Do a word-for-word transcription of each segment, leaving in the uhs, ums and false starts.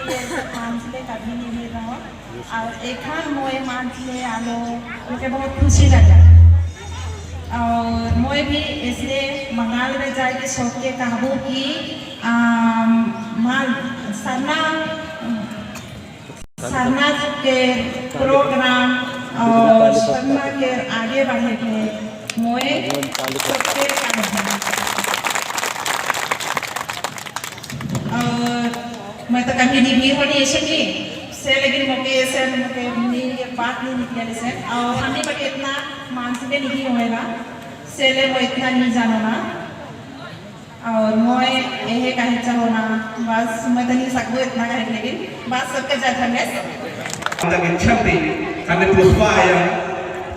मंच ले कभी नहीं मिल रहा। और एखन मोए मंच ले आलो, मोके बहुत खुशी लगा। और मोए भी इसलिए मंगाल में जाके सबके कहबो कि, आम, माल सरना, सरना के program और सरना के आगे बढ़े के मोए सबके कहबो। और मैं तो कभी नहीं भी होनी ऐसे नहीं से, लेकिन मोके ऐसे मोके नहीं, ये बात नहीं निकले ऐसे। और हमें बटे इतना मानसिक नहीं होएगा, से ले मैं इतना नहीं जानना। और मोए यही कहे चाहोना, बस मैं तो नहीं सकबो इतना कहे, लेकिन बस सबके जय धर्मेस। तक इच्छा थी, अन्ने पुष्पा आया,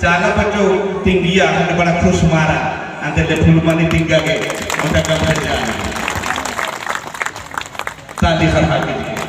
चाला बच्चो तिंगिया, अन्ने बड़ा खुश मारा, अन्ने ले फुलमनी तिंगा के, उनका कब से जाना। ताली सरहा के लिए।